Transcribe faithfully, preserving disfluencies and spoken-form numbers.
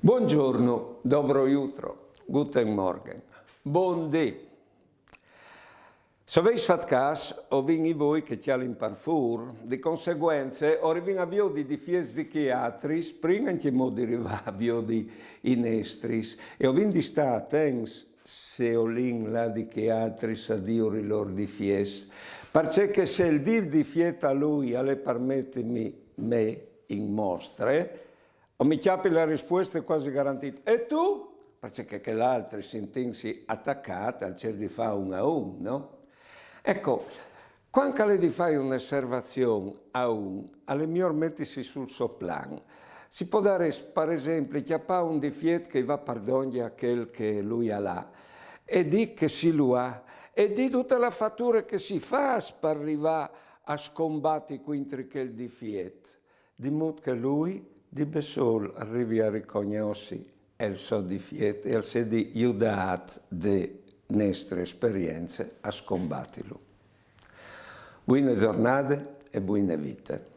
Buongiorno, dobro jutro, guten Morgen, bundì. Se o vês fat câs, o vin i voi che cjalin par fûr, di conseguence o rivìn a viodi i difiets di chei altris, prin ancjemò di rivâ a viodi i nestris, e o vin di stâ atents se o lin là di chei altris a dîur i lôr difiets, parcè che se il dî il difiet a lui al è par meti me in mostre, o mi cjapi la rispueste cuasi garantît: «E tu?» Parcè che chel altri, sintintsi atacât, al cîr di fâ un a un, no? Eco, cuant che al è di fâi une osservazion a un, al è miôr metisi sul so plan. Si podarial, par esempli, cjapâ un difiet che i va par dongje a chel che lui al à, e dî che si lu à, e dî dute la fature che si fâs par rivâ a scombati cuintri chel difiet, di mût che lui di bessôl al rivi a ricognossi il so difiet e al sedi judât de nestre esperience a scombatilu. Buine zornade e buine vite.